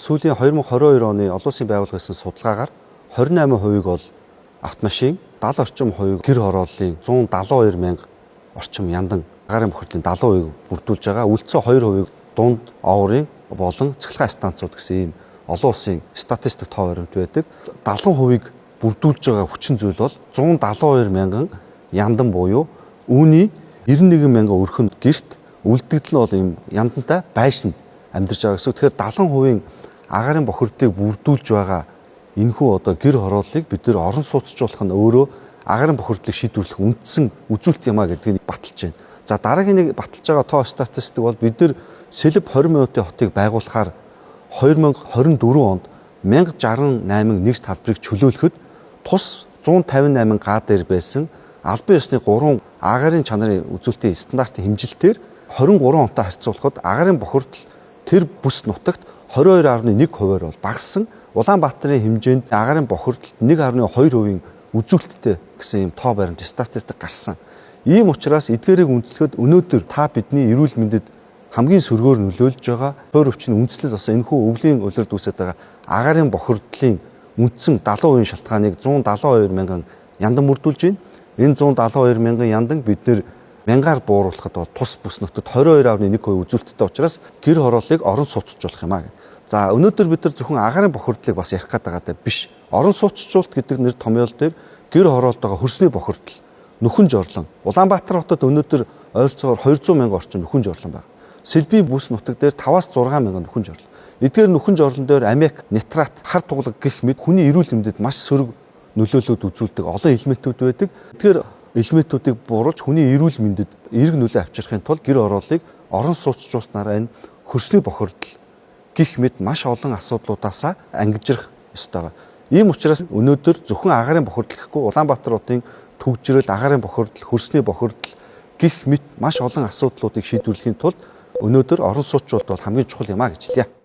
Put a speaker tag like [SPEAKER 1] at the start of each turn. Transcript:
[SPEAKER 1] Сүүлийн 2022 оны олон улсын байгууллага хийсэн судалгаагаар 28%-ийг бол автомашин, 70 орчим хувийг гэр хорооллын 172 мянга орчим яндан агаарын бохирдлын 70%-ийг бүрдүүлж байгаа. Үлдсэн 2%-ийг дунд оврын болон цахилгаан станцууд гэсэн ийм олон улсын статистик тоо баримт байдаг. 70%-ийг бүрдүүлж байгаа хүчин зүйл бол 172 мянган яндан буюу үүний 91 мянган өрхөнд гэрт, үлдэгдэл нь бол ийм яндантай байшинд амьдарч байгаа гэсэн. Тэгэхээр 70%-ийн агаарын бохирдлыг бүрдүүлж байгаа энэхүү одоо гэр хорооллыг бид нэр орон сууцжуулах нь өөрөө агаарын бохирдлыг шийдвэрлэх үндсэн үзүүлэлт юм а гэдгийг баталж байна. За, дараагийн нэг баталж байгаа тоо статистик бол бид нэр Сэлб 20 минутын хотыг байгуулахаар 2024 онд 1068 нэгж талбарыг чөлөөлөхөд тус 158 га дээр байсан албан ёсны 3 агаарын чанарын үзүүлэлтийн стандартын хэмжилтээр 23 онтой харьцуулахад агаарын бохирдол тэр бүс нутагт 22.1 хувиар бол багассан. Улаанбаатарын хэмжээнд агаарын бохирдолд 1.2%-ийн үзүүлэлттэй гэсэн ийм тоо баримт статистик гарсан. Ийм учраас эдгээрийг үндэслэхэд өнөөдөр та бидний эрүүл мэндэд хамгийн сөргөөр нөлөөлж байгаа суурь өвчний үндслэл бас энэхүү өвлийн улиралд үүсээд байгаа агаарын бохирдлын үндсэн 70% шалтгааныг 172 мянган яндан бүрдүүлж байна. Энэ 172 мянган яндан бид нэр мянгаар бууруулахад бол тус бүс нутагт 22.1% үзүүлэлттэй учраас гэр хорооллыг орон сууцжуулах юм а гэдэг. За, өнөөдөр бид нар зөвхөн агаарын бохирдлыг бас ярих гээд байгаатай биш. Орон сууцжуулалт гэдэг нэр томьёол дээр гэр хороолд байгаа хөрсний бохирдол, нөхөн жорлон. Улаанбаатар хотод өнөөдөр ойролцоогоор 200 мянган орчим нөхөн жорлон байна. Сэлбийн бүс нутаг дээр 5-аас 6 мянган нөхөн жорлон. Эдгээр нөхөн жорлон дээр аммиак, нитрат, хар туглаг гэх мэт хүний эрүүл мэндэд маш сөрөг нөлөөлөлд үзүүлдэг олон элементүүд байдаг. Тэгэхээр элементүүдийг бууруулж хүний эрүүл мэндэд эерэг нөлөө авчрахын тулд гэр хорооллыг орон сууцжуулснараа энэ хөрсний бохирдол гэх мэт маш олон асуудлуудаасаа ангижрах ёстой. Ийм учраас өнөөдөр зөвхөн агаарын бохирдол гэхгүй Улаанбаатар хотын түгжрэл, агаарын бохирдол, хөрсний бохирдол гэх мэт маш олон асуудлуудыг шийдвэрлэхийн тулд өнөөдөр орон сууцжуулалт бол хамгийн чухал юм а гэж хэлье.